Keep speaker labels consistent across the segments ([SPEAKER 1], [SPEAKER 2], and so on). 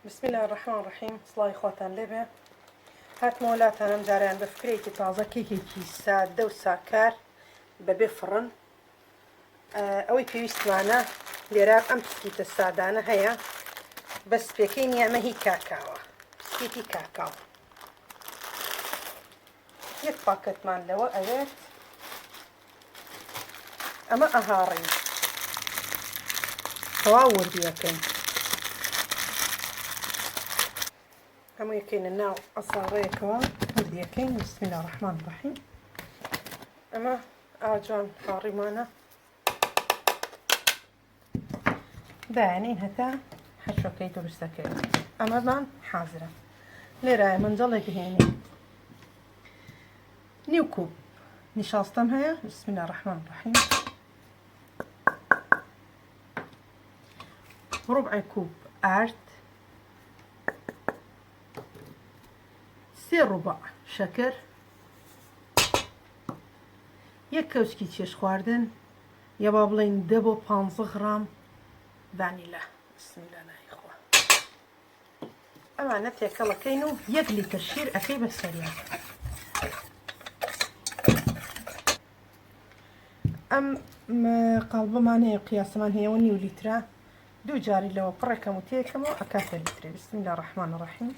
[SPEAKER 1] بسم اللە الرحمن الرحیم سڵاوی خواتان لێبێ هاتمەوە لاتان ئەم جارەیان بە فکرەیەکی تازە کێکێکی سادە و ساکار بەبێ فڕن ئەوەی پێویستمانە لێرە ئەم پسکیتە سادانە هەیە بەس پێکەی نییە ئەمە هی کاکاوە پسکیتی کاکاو یەک پاکەتمان لەوە ئەوێت ئەمە ئەهاڕین تەواو وردی ئەکەین هەموو یەکەینە ناو ئەساڕەیەکەوە وردی ئەکەین بسم الله الرحمن الرحیم ئەمە ئاجوان هاڕیمانە دایانین هەتا حەشوەکەی دروست دەکەین ئەمەمان حازرە لێرایە مەنجەڵێک بهێنین نیو کوپ نیشاستەم هەیە بسم الله الرحمن الرحیم ربع کوپ ئارد سێ ڕوبع شەکر یەک کەوچکی چێش خواردن یا با بڵێین دە بۆ پانزە غرام ڤانیلا بسم الله ناوی خوا ئەمانە تێکەڵەکەین و یەک لیتر شیر ئەکەی بە سەریان ئەم قاڵبەمان هەیە قیاسمان هەیە و نیو لیترە دوو جاری لەوە پڕێکەم و تێکەمەوە ئەکاتە لیترێ بسم الله الرحمن الرحیم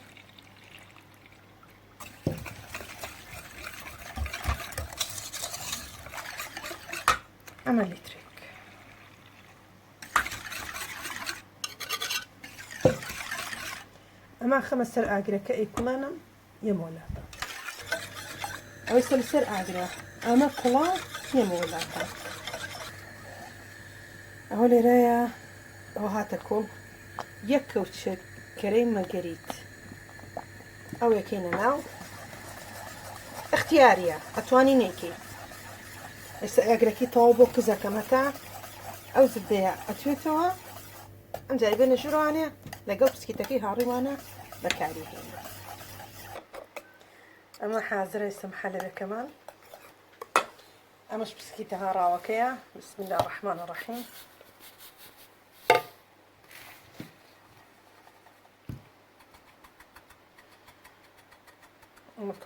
[SPEAKER 1] ئەمە لیترێک ئەمە خەمە سەر ئاگرەکە ئەیکوڵێنم یەمۆلاتە ئەوەی سەر سەر ئاگرە ئەمە کوڵا یەمۆلاتە ئەوە لێرەیە ئەوە هاتە کوڵ یەک کەوچک کەرەی مەگەریت ئەو یەکەینە ناو اختیاریە ئەتوانی نەیکەی ئێستا ئاگرەکەی تەواو بۆ کزەکەم هەتا ئەو زبدەیە ئەتوێتەوە ئەم جاری بێنە ژوورەوانێ لەگەڵ پسکیتەکەی هاڕیوانە بەکاری هێنە ئەمە حازرە ئێستا محەلەبەکەمان ئەمەش پسکیتە هاڕاوەکەیە بسم الله الرحمن الرحیم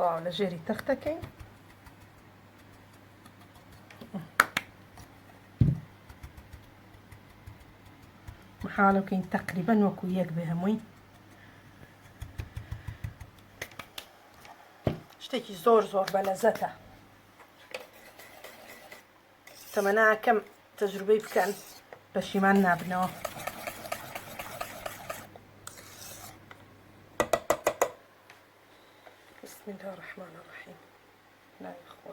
[SPEAKER 1] تەواو لە ژێری تەختەکەین محاڵە بکەین تقریبا وەکو یەک بێ هەمووی شتێکی زۆر زۆر بەلەزەتە تەمەناکەم تەجروبەی بکەن پەشیمان نابنەوە. بسم الله الرحمن الرحیم ناوی خوا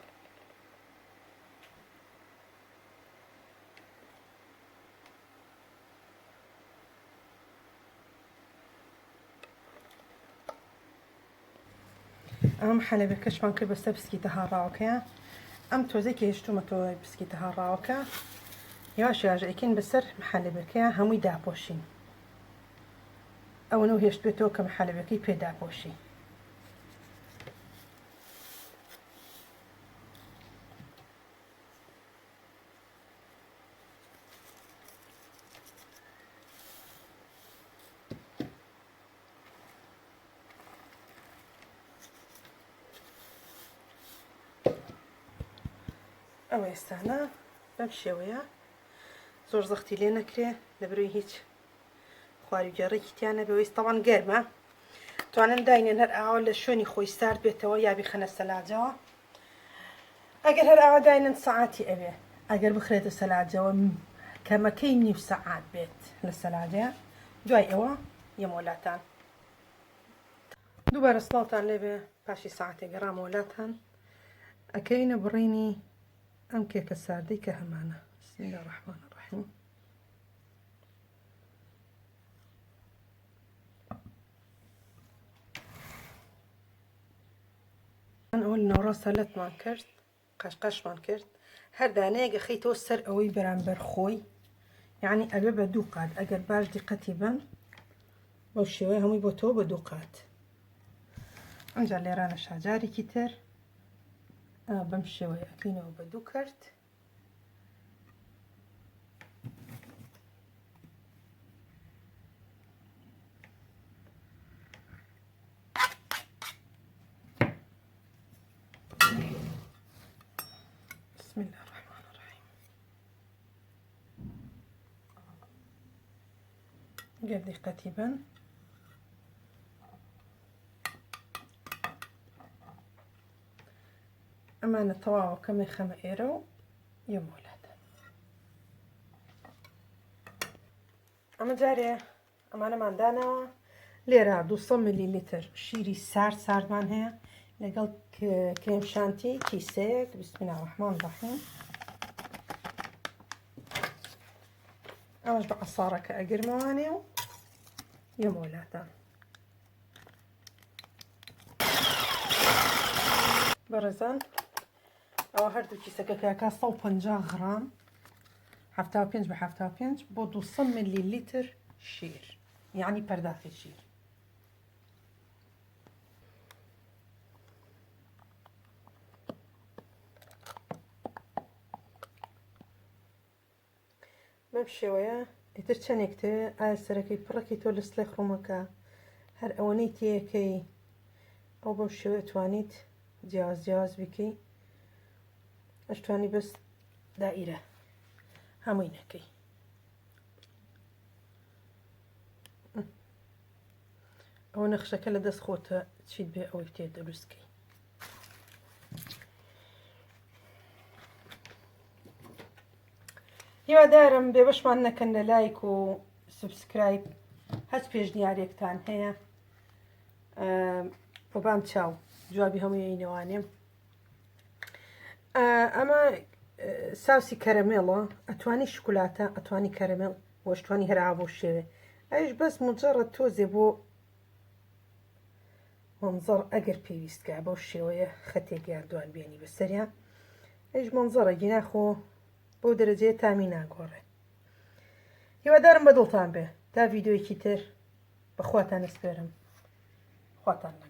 [SPEAKER 1] ئەم حەلەبەکەشمان کرد بەسەر پسکیتە هاڕاوەکەیە ئەم تۆزەی کە هێشتومەتەوە پسکیتە هاڕاوەکە یاش یاش ئەیکەین بەسەر محەلەبەکەیە هەمووی داپۆشین ئەوەنە و هێشت بێتەوە کە محەلەبەکەی پێ داپۆشی ئەو ئێستانە بەم شێوەیە زۆر زەختی لێ نەکرێ لەبەرەوەی هیچ خواری گێڕێکی تیا نەبێ ویست تەوان گەرمە توانن داینێن هەر ئاوا لە شوێنی خۆی سارد بێتەوە یا بیخەنە سەلاجەوە ئەگەر هەر ئاوا داینن سەعاتی ئەوێ ئەگەر بخرێتە سەلاجەوە کەمەکەی نیو سەعات بێت لە سەلاجە دوای ئەوە یەمەوە لاتان دووبارە سڵاوتان لێبێ پاشی ساعتێک گەڕامەوە لاتان ئەکەینە بڕینی ئەم کێکە ساردەی کە هەمانە بسم الله الرحمن الرحیم ئەوە لە ناوەڕاستە لەتمان کرد قەشقەشمان کرد هەر دانەیەک ئەخەیتەوە سەر ئەوەی بەرامبەر خۆی یعنی ئەبێ بە دوو قات ئەگەر باش دیقەتی بن بەو شێوەیە هەمووی بۆ تۆ بە دوو قات ئەمجا لێرانە شاجارێکی تر بەم شێوەیە ئەکەینەوە بە دوو کرد بسم الله الرحمن الرحیم گەر دیقەتی بن ئەمانە تەواوەکەمی خەمە ئێرە و یەمۆلاتە ئەمە جارێ ئەمانەمان داناوە لێرە 200 ملیلیتر شیری سارد ساردمان هەیە لەگەڵ کرێم شانتی کیسەیەک بسم الله الرحمن الرحیم ئەوەش بە عەسارەکە ئەگرمەوانێ و یەمۆلاتان بەڕێزان ئەوە هەردوو کیسەکە کاکە 150 غرام 75 بە 75 بۆ 200 ملی لیتر شیر یعنی پەرداخی شیر بەم شێوەیە ئیتر چەندێک تێ ئایا سەرەکەی پڕەکەی تۆ لە سڵی خڕومەکە هەر ئەوەنەی تێیەکەی ئەو بەم شێوەیە توانیت جیاواز جیاواز بکەی ئەشتوانی بەس دائیرە هەمووی نەکەی ئەوە نەخشەکە لە دەست خۆتە چیت بێ ئەوەی تێ دروستکەی هیوادارم بێبەشمان نەکەن لە لایک و subscribe هەچ پێشنیارێکتان هەیە بۆبام چاو جوابی هەمووی نەوانێم ئەمە ساوسی کەرەمێڵە ئەتوانی شوکولاتە ئەتوانی کەرەمێڵ وەشتوانی هەرا بۆ شێوێ ئەوش بەس مجرد تۆزێ بۆ مەنزەڕ ئەگەر پێویست کا بەو شێوەیە خەتێک یان دوان بێنی بەسەریا ئەیش مەنزەڕە گینا خۆ بەو دەرەجەیە تامی ناگۆڕێ هیوادارم بەدڵتان بێ تا ڤیدیۆیەکی تر بەخواتان ئەسپێرم خواتان لەگەڵ.